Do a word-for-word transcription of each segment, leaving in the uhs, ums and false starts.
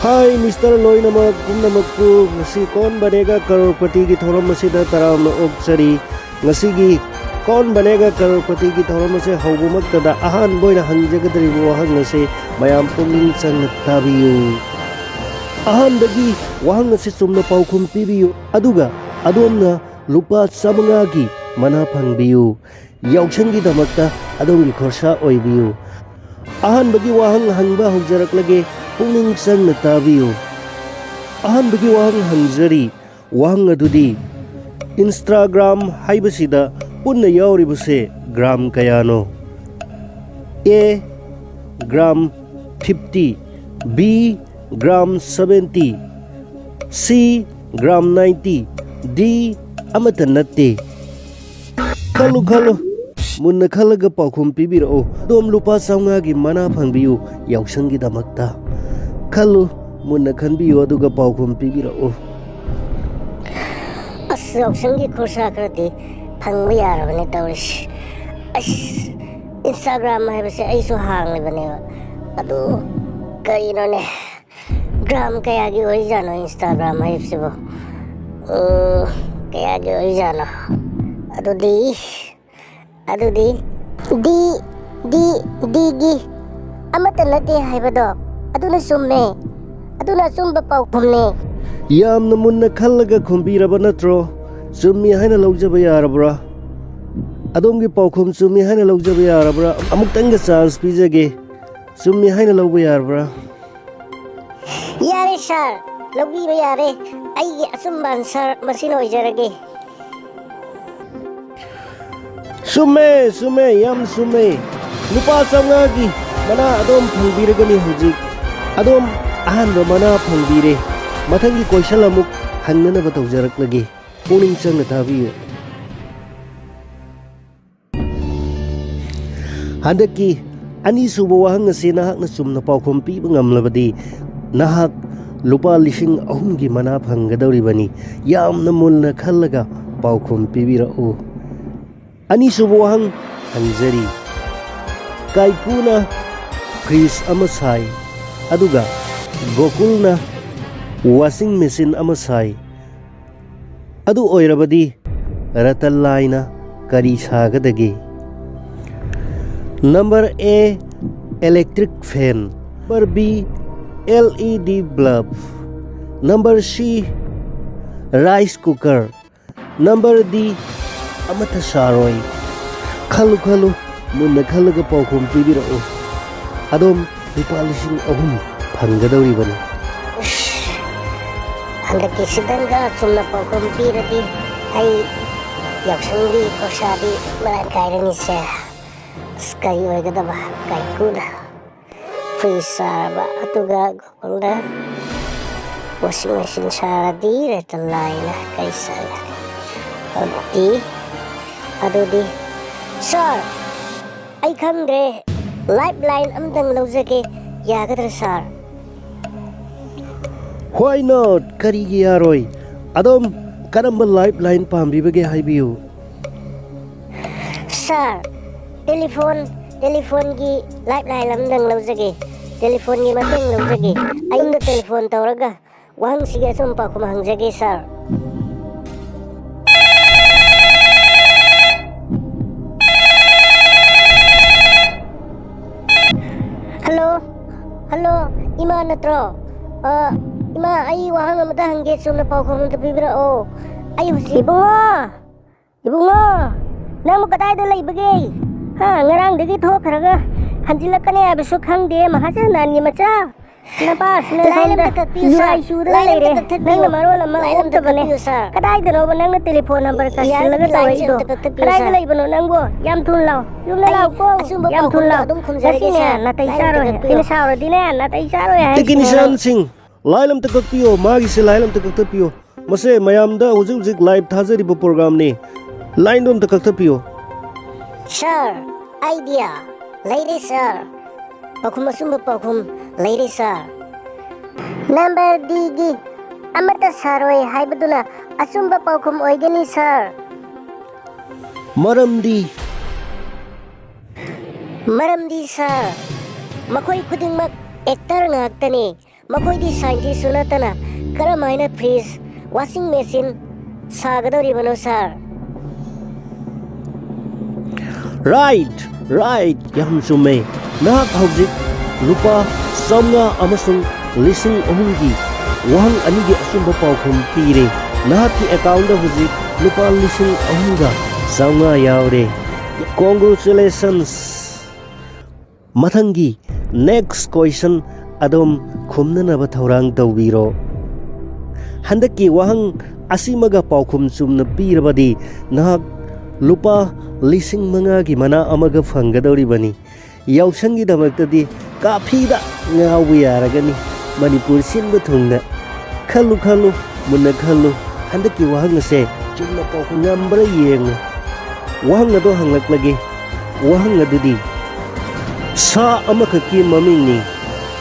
ꯍꯥꯏ mister ꯂꯣꯏꯅꯃꯛ ꯄꯨꯝꯅꯃꯛꯄꯨ, ꯉꯁꯤ ꯀꯣꯟ ꯕꯅꯦꯒꯥ ꯀꯔꯣꯔꯄꯇꯤꯒꯤ ꯊꯧꯔꯝ ꯑꯁꯤꯗ ꯇꯔꯥꯝꯅ ꯑꯣꯛꯆꯔꯤ꯫ ꯉꯁꯤꯒꯤ ꯀꯣꯟ ꯕꯅꯦꯒꯥ ꯀꯔꯣꯔꯄꯇꯤꯒꯤ ꯊꯧꯔꯝ ꯑꯁꯤ ꯍꯧꯕꯃꯛꯇꯗ ꯑꯍꯥꯟꯕ ꯑꯣꯏꯅ ꯍꯪꯖꯒꯗꯧꯔꯤꯕ ꯋꯥꯍꯪ ꯑꯁꯤ ꯃꯌꯥꯝ ꯄꯨꯛꯅꯤꯡ ꯆꯪꯅ ꯇꯥꯕꯤꯌꯨ꯫ ꯑꯍꯥꯟꯕꯒꯤ ꯋꯥꯍꯪ ꯑꯁꯤ ꯆꯨꯝꯅ ꯄꯥꯎꯈꯨꯝ ꯄꯤꯕꯤꯌꯨ, ꯑꯗꯨꯒ ꯑꯗꯣꯝꯅ ꯂꯨꯄꯥ ꯆꯥꯃꯉꯥꯒꯤ ꯃꯅꯥ ꯐꯪꯕꯤꯌꯨ꯫ ꯌꯥꯎꯁꯪꯒꯤꯗꯃꯛꯇ ꯑꯗꯣꯝꯒꯤ ꯈꯣꯔꯁꯥ ꯑꯣꯏꯕꯤꯌꯨ꯫ ꯑꯍꯥꯟꯕꯒꯤ ꯋꯥꯍꯪ ꯍꯪꯕ ꯍꯧꯖꯔꯛꯂꯒꯦ, ꯄꯨꯛꯅꯤꯡ ꯆꯪꯅ ꯇꯥꯕꯤꯌꯨ꯫ ꯑꯍꯥꯟꯕꯒꯤ ꯋꯥꯍꯪ ꯍꯪꯖꯔꯤ꯫ ꯋꯥꯍꯪ ꯑꯗꯨꯗꯤ, Instagram ꯍꯥꯏꯕꯁꯤꯗ ꯄꯨꯟꯅ ꯌꯥꯎꯔꯤꯕꯁꯦ ꯒ꯭ꯔꯥꯝ ꯀꯌꯥꯅꯣ? A, gram fifty, B, gram seventy, C, gram ninety, D, ꯑꯃꯠꯇ ꯅꯠꯇꯦ꯫ ꯈꯜꯂꯨ, ꯈꯜꯂꯨ꯫ ꯃꯨꯟꯅ ꯈꯜꯂꯒ ꯄꯥꯎꯈꯨꯝ ꯄꯤꯕꯤꯔꯛꯎ꯫ ꯑꯗꯣꯝ ꯂꯨꯄꯥ ꯆꯥꯝꯃꯉꯥꯒꯤ ꯃꯅꯥ ꯐꯪꯕꯤꯌꯨ ꯌꯥꯎꯁꯪꯒꯤꯗꯃꯛꯇ꯫ ꯈꯜꯂꯨ, ꯃꯨꯟꯅ ꯈꯟꯕꯤꯌꯨ, ꯑꯗꯨꯒ ꯄꯥꯎꯈꯨꯝ ꯄꯤꯕꯤꯔꯛꯎ꯫ ꯑꯁ, ꯌꯥꯎꯁꯪꯒꯤ ꯈꯣꯔꯁꯥ ꯈꯔꯗꯤ ꯐꯪꯕ ꯌꯥꯔꯕꯅꯦ ꯇꯧꯔꯤꯁꯦ꯫ ꯑꯁ, Instagram ꯍꯥꯏꯕꯁꯦ ꯑꯩꯁꯨ ꯍꯥꯡꯂꯤꯕꯅꯦꯕ꯫ ꯑꯗꯨ ꯀꯔꯤꯅꯣꯅꯦ? ꯒ꯭ꯔꯥꯝ ꯀꯌꯥꯒꯤ ꯑꯣꯏꯖꯥꯠꯅꯣ Instagram ꯍꯥꯏꯕꯁꯤꯕꯣ? ꯎꯝ, ꯀꯌꯥꯒꯤ ꯑꯣꯏꯖꯥꯠꯅꯣ? ꯑꯗꯨꯗꯤ, ꯑꯗꯨꯗꯤ D, D, D ꯒꯤ ꯑꯃꯠꯇ ꯅꯠꯇꯦ ꯍꯥꯏꯕꯗꯣ, ꯑꯗꯨꯅ ꯆꯨꯝꯃꯦ꯫ ꯑꯗꯨꯅ ꯑꯆꯨꯝꯕ ꯄꯥꯎꯈꯨꯝꯅꯦ꯫ ꯌꯥꯝꯅ ꯃꯨꯟꯅ ꯈꯜꯂꯒ ꯈꯨꯝꯕꯤꯔꯕ ꯅꯠꯇ꯭ꯔꯣ? ꯆꯨꯝꯃꯤ ꯍꯥꯏꯅ ꯂꯧꯖꯕ ꯌꯥꯔꯕ꯭ꯔꯥ? ꯑꯗꯣꯝꯒꯤ ꯄꯥꯎꯈꯨꯝ ꯆꯨꯝꯃꯤ ꯍꯥꯏꯅ ꯂꯧꯖꯕ ꯌꯥꯔꯕ꯭ꯔꯥ? ꯑꯃꯨꯛꯇꯪꯒ chance ꯄꯤꯖꯒꯦ꯫ ꯆꯨꯝꯃꯤ ꯍꯥꯏꯅ ꯂꯧꯕ ꯌꯥꯔꯕ꯭ꯔꯥ? ꯌꯥꯔꯦ ꯁꯥꯔ, ꯂꯧꯕꯤꯕ ꯌꯥꯔꯦ꯫ ꯑꯩꯒꯤ ꯑꯆꯨꯝꯕ answer ꯃꯁꯤꯅ ꯑꯣꯏꯖꯔꯒꯦ꯫ ꯆꯨꯝꯃꯦ, ꯆꯨꯝꯃꯦ, ꯌꯥꯝ ꯆꯨꯝꯃꯦ꯫ ꯂꯨꯄꯥ ꯆꯥꯝꯃꯉꯥꯒꯤ ꯃꯅꯥ ꯑꯗꯣꯝ ꯐꯪꯕꯤꯔꯒꯅꯤ ꯍꯧꯖꯤꯛ꯫ ꯑꯗꯣꯝ ꯑꯍꯥꯟꯕ ꯃꯅꯥ ꯐꯪꯕꯤꯔꯦ꯫ ꯃꯊꯪꯒꯤ question ꯑꯃꯨꯛ ꯍꯪꯅꯅꯕ ꯇꯧꯖꯔꯛꯂꯒꯦ꯫ ꯄꯨꯛꯅꯤꯡ ꯆꯪꯅ ꯇꯥꯕꯤꯌꯨ꯫ ꯍꯟꯗꯛꯀꯤ ꯑꯅꯤꯁꯨꯕ ꯋꯥꯍꯪ ꯑꯁꯤ ꯅꯍꯥꯛꯅ ꯆꯨꯝꯅ ꯄꯥꯎꯈꯨꯝ ꯄꯤꯕ ꯉꯝꯂꯕꯗꯤ, ꯅꯍꯥꯛ ꯂꯨꯄꯥ ꯂꯤꯁꯤꯡ ꯑꯍꯨꯝꯒꯤ ꯃꯅꯥ ꯐꯪꯒꯗꯧꯔꯤꯕꯅꯤ꯫ ꯌꯥꯝꯅ ꯃꯨꯟꯅ ꯈꯜꯂꯒ ꯄꯥꯎꯈꯨꯝ ꯄꯤꯕꯤꯔꯛꯎ꯫ ꯑꯅꯤꯁꯨꯕ ꯋꯥꯍꯪ ꯍꯪꯖꯔꯤ꯫ ꯀꯥꯏꯀꯨꯅ fridge ꯑꯃ ꯁꯥꯏ, ꯑꯗꯨꯒ ꯒꯣꯀꯨꯜꯅ ꯋꯥꯁꯤꯡ ꯃꯦꯆꯤꯟ ꯑꯃ ꯁꯥꯏ꯫ ꯑꯗꯨ ꯑꯣꯏꯔꯕꯗꯤ ꯔꯇꯟꯂꯥꯜꯅ ꯀꯔꯤ ꯁꯥꯒꯗꯒꯦ? Number A, electric fan. Number B, L E D bulb. Number C, rice cooker. Number D, ꯑꯃꯠꯇ ꯁꯥꯔꯣꯏ꯫ ꯈꯜꯂꯨ ꯈꯜꯂꯨ, ꯃꯨꯟꯅ ꯈꯜꯂꯒ ꯄꯥꯎꯈꯨꯝ ꯄꯤꯕꯤꯔꯛꯎ꯫ ꯑꯗꯣꯝ ꯂꯨꯄꯥ ꯂꯤꯁꯤꯡ ꯑꯍꯨꯝ ꯐꯪꯒꯗꯧꯔꯤꯕꯅꯤ꯫ ꯍꯟꯗꯛꯀꯤ ꯁꯤꯗꯪꯒ ꯑꯆꯨꯝꯅ ꯄꯥꯎꯈꯨꯝ ꯄꯤꯔꯗꯤ ꯑꯩ ꯌꯥꯎꯁꯪꯒꯤ ꯈꯣꯔꯁꯥꯗꯤ ꯃꯔꯥꯡ ꯀꯥꯏꯔꯅꯤꯁꯦ꯫ ꯑꯁ, ꯀꯔꯤ ꯑꯣꯏꯒꯗꯕ? ꯀꯥꯏꯀꯨꯅ ꯐ꯭ꯔꯤꯖ ꯁꯥꯔꯕ, ꯑꯗꯨꯒ ꯒꯣꯀꯨꯜꯗ ꯋꯥꯁꯤꯡ ꯃꯦꯆꯤꯟ ꯁꯥꯔꯗꯤ ꯔꯇꯟꯂꯥꯜꯅ ꯀꯔꯤ ꯁꯥꯒꯅꯤ? ꯑꯗꯨꯗꯤ ꯑꯗꯨꯗꯤ ꯁꯥꯔ, ꯑꯩ ꯈꯪꯗ꯭ꯔꯦ꯫ ꯂꯥꯏꯞ ꯂꯥꯏꯟ ꯑꯝꯇꯪ ꯂꯧꯖꯒꯦ, ꯌꯥꯒꯗ꯭ꯔꯥ ꯁꯥꯔ? Why not? ꯀꯔꯤꯒꯤ ꯌꯥꯔꯣꯏ? ꯑꯗꯣꯝ ꯀꯔꯝꯕ ꯂꯥꯏꯞ ꯂꯥꯏꯟ ꯄꯥꯝꯕꯤꯕꯒꯦ ꯍꯥꯏꯕꯤꯌꯨ꯫ ꯁꯥꯔ, ꯇꯦꯂꯤꯐꯣꯟ ꯇꯦꯂꯤꯐꯣꯟꯒꯤ ꯂꯥꯏꯞ ꯂꯥꯏꯟ ꯑꯝꯇꯪ ꯂꯧꯖꯒꯦ꯫ ꯇꯦꯂꯤꯐꯣꯟꯒꯤ ꯃꯇꯦꯡ ꯂꯧꯖꯒꯦ꯫ ꯑꯩꯉꯣꯟꯗ ꯇꯦꯂꯤꯐꯣꯟ ꯇꯧꯔꯒ ꯋꯥꯍꯪꯁꯤꯒꯤ ꯑꯆꯨꯝ ꯄꯥꯎꯈꯨꯝ ꯍꯪꯖꯒꯦ ꯁꯥꯔ꯫ ꯍꯜꯂꯣ, ꯍꯜꯂꯣ, ꯏꯃꯥ ꯅꯠꯇ꯭ꯔꯣ? ꯑ, ꯏꯃꯥ, ꯑꯩ ꯋꯥꯍꯪ ꯑꯃꯇ ꯍꯪꯒꯦ, ꯆꯨꯝꯅ ꯄꯥꯎꯈꯨꯝ ꯑꯃꯇ ꯄꯤꯕꯤꯔꯛꯑꯣ꯫ ꯑꯩ ꯍꯧꯖꯤꯛ ꯏꯕꯨꯡꯉꯣ, ꯏꯕꯨꯡꯉꯣ, ꯅꯪꯕꯨ ꯀꯗꯥꯏꯗ ꯂꯩꯕꯒꯦ? ꯍꯥ, ꯉꯔꯥꯡꯗꯒꯤ ꯊꯣꯛꯈ꯭ꯔꯒ ꯍꯟꯖꯤꯜꯂꯛꯀꯅꯤ ꯍꯥꯏꯕꯁꯨ ꯈꯪꯗꯦ, ꯃꯍꯥꯖꯟ ꯑꯅꯤ ꯃꯆꯥ꯫ ꯅꯄꯥꯁꯤꯅ ꯂꯥꯏꯟ ꯁꯣꯝꯗ ꯑꯝꯇ ꯀꯛꯄꯤꯌꯨ, ꯁꯥꯔ꯫ ꯌꯨꯍꯥꯏ ꯁꯨꯗꯅ ꯂꯥꯏꯟ ꯑꯝꯇ ꯂꯩꯔꯦ꯫ ꯀꯛꯊꯠꯄꯤꯌꯨ꯫ ꯅꯪꯅ ꯃꯔꯣꯜ ꯑꯃ ꯂꯥꯏꯟ ꯑꯝꯇ ꯑꯣꯛꯇꯕꯅꯦ꯫ ꯀꯛꯄꯤꯌꯨ, ꯁꯥꯔ꯫ ꯀꯗꯥꯏꯗꯅꯣꯕ ꯅꯪꯅ ꯇꯦꯂꯤꯐꯣꯟ ꯅꯝꯕꯔ ꯀꯥꯁꯤꯜꯂꯒ ꯌꯥꯔꯒꯗꯤ ꯂꯥꯏꯟꯁꯦ ꯇꯧꯔꯛꯏꯗꯣ? ꯑꯝꯇ ꯀꯛꯊꯠꯄꯤꯌꯨ, ꯀꯗꯥꯏꯗ ꯁꯥꯔ꯫ ꯂꯩꯕꯅꯣ ꯅꯪꯕꯣ? ꯌꯥꯝ ꯊꯨꯅ ꯂꯥꯛꯑꯣ꯫ ꯌꯨꯝꯗ ꯑꯩ ꯂꯥꯛꯑꯣꯀꯣ꯫ ꯑꯆꯨꯝꯕ ꯌꯥꯝ ꯊꯨꯅ ꯄꯥꯎꯈꯨꯝꯗꯣ ꯂꯥꯛꯑꯣ꯫ ꯑꯗꯨꯝ ꯈꯨꯝꯖꯔꯒꯦ, ꯉꯁꯤꯅꯦ ꯁꯥꯔ꯫ ꯅꯥꯇꯩ ꯂꯥꯏꯟ ꯑꯝꯇ ꯆꯥꯔꯣꯏ꯫ ꯀꯛꯄꯤꯌꯨ, ꯑꯩꯅ ꯁꯥꯔ꯫ ꯁꯥꯎꯔꯗꯤꯅꯦ ꯅꯥꯇꯩ ꯆꯥꯔꯣꯏ ꯍꯥꯏꯁꯤꯅꯦ꯫ ꯇꯦꯛꯅꯤꯁꯤꯌꯥꯟꯁꯤꯡ, ꯂꯥꯏꯟ ꯑꯝꯇ ꯀꯛꯄꯤꯌꯣ꯫ ꯃꯥꯒꯤꯁꯦ ꯂꯥꯏꯟ ꯑꯝꯇ ꯀꯛꯊꯠꯄꯤꯌꯣ꯫ ꯃꯁꯦ ꯃꯌꯥꯝꯗ ꯍꯧꯖꯤꯛ ꯍꯧꯖꯤꯛ ꯂꯥꯏꯚ ꯊꯥꯖꯔꯤꯕ ꯄ꯭ꯔꯣꯒ꯭ꯔꯥꯝꯅꯤ꯫ ꯂꯥꯏꯟꯗꯣ ꯑꯝꯇ ꯀꯛꯊꯠꯄꯤꯌꯣ꯫ ꯁꯥꯔ, ꯑꯥꯏꯗꯤꯌꯥ ꯂꯩꯔꯦ ꯁꯥꯔ꯫ ꯄꯥꯎꯈꯨꯝ, ꯑꯆꯨꯝꯕ ꯄꯥꯎꯈꯨꯝ ꯂꯩꯔꯦ ꯁꯥꯔ꯫ ꯅꯝꯕꯔ ꯗꯤꯒꯤ ꯑꯃꯠꯇ ꯁꯥꯔꯣꯏ ꯍꯥꯏꯕꯗꯨꯅ ꯑꯆꯨꯝꯕ ꯄꯥꯎꯈꯨꯝ ꯑꯣꯏꯒꯅꯤ ꯁꯥꯔ꯫ ꯃꯔꯝꯗꯤ? ꯃꯔꯝꯗꯤ ꯁꯥꯔ, ꯃꯈꯣꯏ ꯈꯨꯗꯤꯡꯃꯛ ꯑꯦꯛꯇꯔ ꯉꯥꯛꯇꯅꯤ꯫ ꯃꯈꯣꯏꯗꯤ ꯁꯥꯏꯟꯇꯤꯁꯁꯨ ꯅꯠꯇꯅ ꯀꯔꯝꯍꯥꯏꯅ ꯐ꯭ꯔꯤꯖ, ꯋꯥꯁꯤꯡ ꯃꯦꯆꯤꯟ ꯁꯥꯒꯗꯧꯔꯤꯕꯅꯣ, ꯁꯥꯔ? ꯔꯥꯏꯠ, ꯔꯥꯏꯠ, ꯌꯥꯝ ꯆꯨꯝꯃꯦ꯫ ꯅꯍꯥꯛ ꯍꯧꯖꯤꯛ ꯂꯨꯄꯥ ꯆꯥꯝꯃꯉꯥ ꯑꯃꯁꯨꯡ ꯂꯤꯁꯤꯡ ꯑꯍꯨꯝꯒꯤ ꯋꯥꯍꯪ ꯑꯅꯤꯒꯤ ꯑꯆꯨꯝꯕ ꯄꯥꯎꯈꯨꯝ ꯄꯤꯔꯦ꯫ ꯅꯍꯥꯛꯀꯤ ꯑꯦꯀꯥꯎꯟꯗ ꯍꯧꯖꯤꯛ ꯂꯨꯄꯥ ꯂꯤꯁꯤꯡ ꯑꯍꯨꯝꯒ ꯆꯥꯝꯃꯉꯥ ꯌꯥꯎꯔꯦ꯫ Congratulations! ꯃꯊꯪꯒꯤ next question ꯑꯗꯨꯝ ꯈꯨꯝꯅꯅꯕ ꯊꯧꯔꯥꯡ ꯇꯧꯕꯤꯔꯣ꯫ ꯍꯟꯗꯛꯀꯤ ꯋꯥꯍꯪ ꯑꯁꯤꯃꯒ ꯄꯥꯎꯈꯨꯝ ꯆꯨꯝꯅ ꯄꯤꯔꯕꯗꯤ ꯅꯍꯥꯛ ꯂꯨꯄꯥ ꯂꯤꯁꯤꯡ ꯃꯉꯥꯒꯤ ꯃꯅꯥ ꯑꯃꯒ ꯐꯪꯒꯗꯧꯔꯤꯕꯅꯤ꯫ ꯌꯥꯎꯁꯪꯒꯤꯗꯃꯛꯇꯗꯤ ꯀꯥꯐꯤꯗ ꯉꯥꯎꯕ ꯌꯥꯔꯒꯅꯤ, ꯃꯅꯤꯄꯨꯔ ꯁꯤꯟꯕ ꯊꯨꯡꯅ꯫ ꯈꯜꯂꯨ, ꯈꯜꯂꯨ, ꯃꯨꯟꯅ ꯈꯜꯂꯨ꯫ ꯍꯟꯗꯛꯀꯤ ꯋꯥꯍꯪ ꯑꯁꯦ ꯆꯨꯝꯅ ꯄꯥꯎꯈꯨꯝ ꯉꯝꯕ꯭ꯔꯥ ꯌꯦꯡꯉꯨ꯫ ꯋꯥꯍꯪ ꯑꯗꯣ ꯍꯪꯂꯛꯂꯒꯦ꯫ ꯋꯥꯍꯪ ꯑꯗꯨꯗꯤ ꯁꯥ ꯑꯃꯈꯛꯀꯤ ꯃꯃꯤꯡꯅꯤ꯫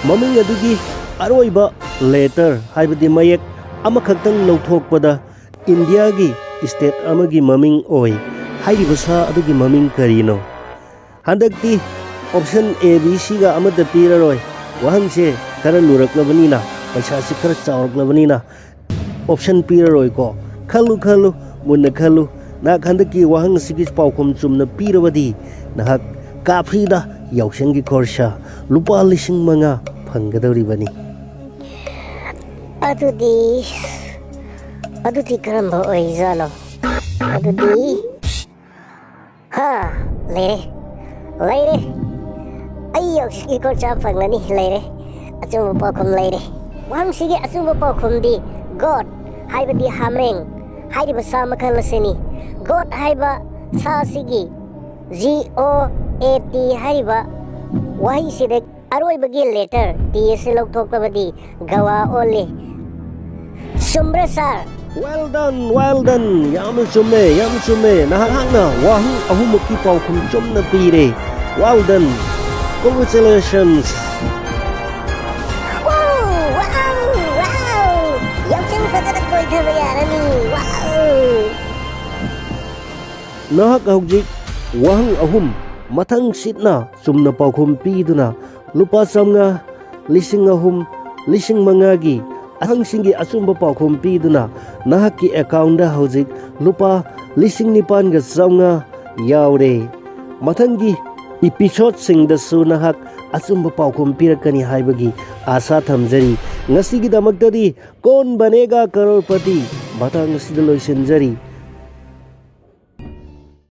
ꯃꯃꯤꯡ ꯑꯗꯨꯒꯤ ꯑꯔꯣꯏꯕ ꯂꯦꯇꯔ, ꯍꯥꯏꯕꯗꯤ ꯃꯌꯦꯛ ꯑꯃꯈꯛꯇꯪ ꯂꯧꯊꯣꯛꯄꯗ ꯏꯟꯗꯤꯌꯥꯒꯤ ꯁ꯭ꯇꯦꯠ ꯑꯃꯒꯤ ꯃꯃꯤꯡ ꯑꯣꯏ꯫ ꯍꯥꯏꯔꯤꯕ ꯁꯥ ꯑꯗꯨꯒꯤ ꯃꯃꯤꯡ ꯀꯔꯤꯅꯣ? ꯍꯟꯗꯛꯇꯤ option A, B, C ꯒ ꯑꯃꯠꯇ ꯄꯤꯔꯔꯣꯏ꯫ ꯋꯥꯍꯪꯁꯦ ꯈꯔ ꯂꯨꯔꯛꯂꯕꯅꯤꯅ, ꯄꯩꯁꯥꯁꯤ ꯈꯔ ꯆꯥꯎꯔꯛꯂꯕꯅꯤꯅ option ꯄꯤꯔꯔꯣꯏꯀꯣ꯫ ꯈꯜꯂꯨ, ꯈꯜꯂꯨ, ꯃꯨꯟꯅ ꯈꯜꯂꯨ꯫ ꯅꯍꯥꯛ ꯍꯟꯗꯛꯀꯤ ꯋꯥꯍꯪ ꯑꯁꯤꯒꯤ ꯄꯥꯎꯈꯨꯝ ꯆꯨꯝꯅ ꯄꯤꯔꯕꯗꯤ ꯅꯍꯥꯛ ꯀꯥꯐ꯭ꯔꯤꯗ ꯌꯥꯎꯁꯪꯒꯤ ꯈꯣꯔꯁꯥ ꯂꯨꯄꯥ ꯂꯤꯁꯤꯡ ꯃꯉꯥ ꯐꯪꯒꯗꯧꯔꯤꯕꯅꯤ꯫ ꯑꯗꯨꯗꯤ, ꯑꯗꯨꯗꯤ ꯀꯔꯝꯕ ꯑꯣꯏꯖꯥꯠꯅꯣ? ꯑꯗꯨꯗꯤ, ꯍꯥ, ꯂꯩꯔꯦ, ꯂꯩꯔꯦ꯫ ꯑꯩ ꯌꯥꯎꯁꯪꯒꯤ ꯈꯣꯔꯁꯥ ꯐꯪꯂꯅꯤ, ꯂꯩꯔꯦ꯫ ꯑꯆꯨꯝꯕ ꯄꯥꯎꯈꯨꯝ ꯂꯩꯔꯦ꯫ ꯋꯥꯍꯪꯁꯤꯒꯤ ꯑꯆꯨꯝꯕ ꯄꯥꯎꯈꯨꯝꯗꯤ goat, ꯍꯥꯏꯕꯗꯤ ꯍꯥꯃꯦꯡ ꯍꯥꯏꯔꯤꯕ ꯁꯥ ꯃꯈꯜ ꯑꯁꯤꯅꯤ꯫ Goat ꯍꯥꯏꯕ ꯁꯥ ꯑꯁꯤꯒꯤ G O A T ꯍꯥꯏꯔꯤꯕ ꯋꯥꯍꯩꯁꯤꯗ ꯑꯔꯣꯏꯕꯒꯤ ꯂꯦꯇꯔ T ꯑꯁꯤ ꯂꯧꯊꯣꯛꯂꯕꯗꯤ ꯒꯋꯥ ꯑꯣꯜꯂꯤ꯫ ꯆꯨꯝꯕ꯭ꯔꯥ, ꯁꯥꯔ? Well done, well done. ꯌꯥꯝꯅ ꯆꯨꯝꯃꯦ, ꯌꯥꯝꯅ ꯆꯨꯝꯃꯦ꯫ ꯅꯍꯥꯛꯅ ꯋꯥꯍꯪ ꯑꯍꯨꯝꯃꯛꯀꯤ ꯄꯥꯎꯈꯨꯝ ꯆꯨꯝꯅ ꯄꯤꯔꯦ꯫ Well done. Congratulations. Wow, wow, wow. ꯌꯥꯎꯁꯪ ꯐꯖꯅ ꯀꯣꯏꯊꯕ ꯌꯥꯔꯅꯤ꯫ Wow. ꯅꯍꯥꯛ ꯍꯧꯖꯤꯛ ꯋꯥꯍꯪ ꯑꯍꯨꯝ ꯃꯊꯪ ꯁꯤꯠꯅ ꯆꯨꯝꯅ ꯄꯥꯎꯈꯨꯝ ꯄꯤꯗꯨꯅ ꯂꯨꯄꯥ ꯆꯥꯝꯃꯉꯥ, ꯂꯤꯁꯤꯡ ꯑꯍꯨꯝ, ꯂꯤꯁꯤꯡ ꯃꯉꯥꯒꯤ ꯑꯍꯪꯁꯤꯡꯒꯤ ꯑꯆꯨꯝꯕ ꯄꯥꯎꯈꯨꯝ ꯄꯤꯗꯨꯅ ꯅꯍꯥꯛꯀꯤ ꯑꯦꯀꯥꯎꯟꯗ ꯍꯧꯖꯤꯛ ꯂꯨꯄꯥ ꯂꯤꯁꯤꯡ ꯅꯤꯄꯥꯟꯒ ꯆꯥꯝꯃꯉꯥ ꯌꯥꯎꯔꯦ꯫ ꯃꯊꯪꯒꯤ ꯏꯄꯤꯁꯣꯗꯁꯤꯡꯗꯁꯨ ꯅꯍꯥꯛ ꯑꯆꯨꯝꯕ ꯄꯥꯎꯈꯨꯝ ꯄꯤꯔꯛꯀꯅꯤ ꯍꯥꯏꯕꯒꯤ ꯑꯥꯁꯥ ꯊꯝꯖꯔꯤ꯫ ꯉꯁꯤꯒꯤꯗꯃꯛꯇꯗꯤ ꯀꯣꯟ ꯕꯅꯦꯒꯥ ꯀꯔꯣꯔꯄꯇꯤ ꯃꯇꯥꯡ ꯑꯁꯤꯗ ꯂꯣꯏꯁꯤꯟꯖꯔꯤ꯫